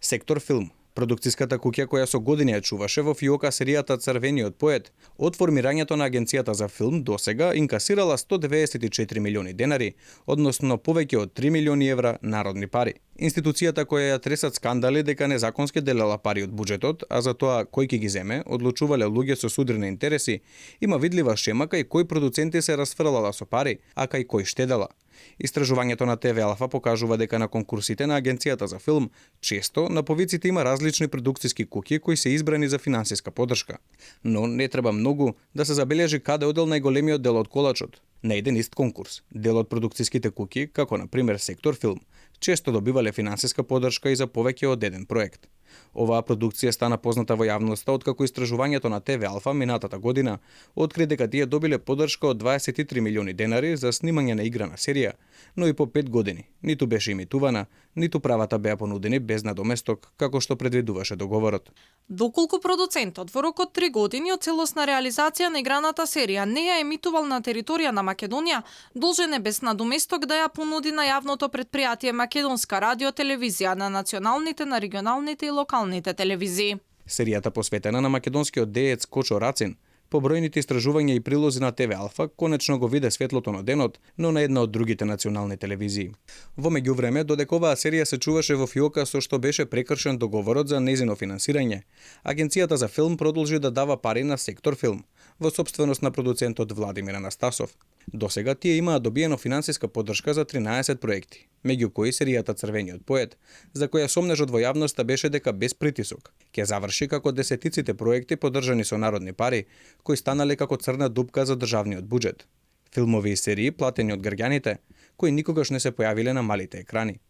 Сектор филм, продукцијската куќа која со години ја чуваше во фиока серијата Црвениот поет, од формирањето на агенцијата за филм досега инкасирала 194 милиони денари, односно повеќе од 3 милиони евра народни пари. Институцијата која ја тресат скандали дека незаконски делела пари од буџетот, а за тоа кој ќе ги земе, одлучувале луѓе со судрени интереси, има видлива шема кај кои продуценти се расфрлала со пари, а кај кој штедела. Истражувањето на ТВ Алфа покажува дека на конкурсите на агенцијата за филм често на повиците има различни продукциски куќи кои се избрани за финансиска поддршка. Но не треба многу да се забележи каде одел најголемиот дел од колачот. На еден ист конкурс, дел од продукциските куќи, како на пример Сектор филм, често добивале финансиска поддршка и за повеќе од еден проект. Оваа продукција стана позната во јавноста откако истражувањето на ТВ Алфа минатата година откри дека тие добиле поддршка од 23 милиони денари за снимање на играна серија, но и по 5 години. Ниту беше имитувана, ниту правата беа понудени без надоместок, како што предвидуваше договорот. Доколку продуцентот во рок од 3 години од целосна реализација на играната серија не ја емитувал на територија на Македонија, должен е без надоместок да ја понуди на јавното претпријатие Македонска радио-телевизија, на националните, на регионалните и локалните телевизии. Серијата посветена на македонскиот деец Кочо Рацин, по бројните истражувања и прилози на ТВ Алфа, конечно го виде светлото на денот, но на една од другите национални телевизии. Во меѓувреме, додека оваа серија се чуваше во фиока со што беше прекршен договорот за нејзино финансирање, агенцијата за филм продолжи да дава пари на Сектор филм, во собственост на продуцентот Владимир Анастасов. Досега тие имаа добиено финансиска поддршка за 13 проекти, меѓу кои серијата Црвениот поет, за која сомнежот во јавноста беше дека без притисок ќе заврши како десетиците проекти поддржани со народни пари, кои станале како црна дупка за државниот буџет. Филмови и серии платени од граѓаните, кои никогаш не се појавиле на малите екрани.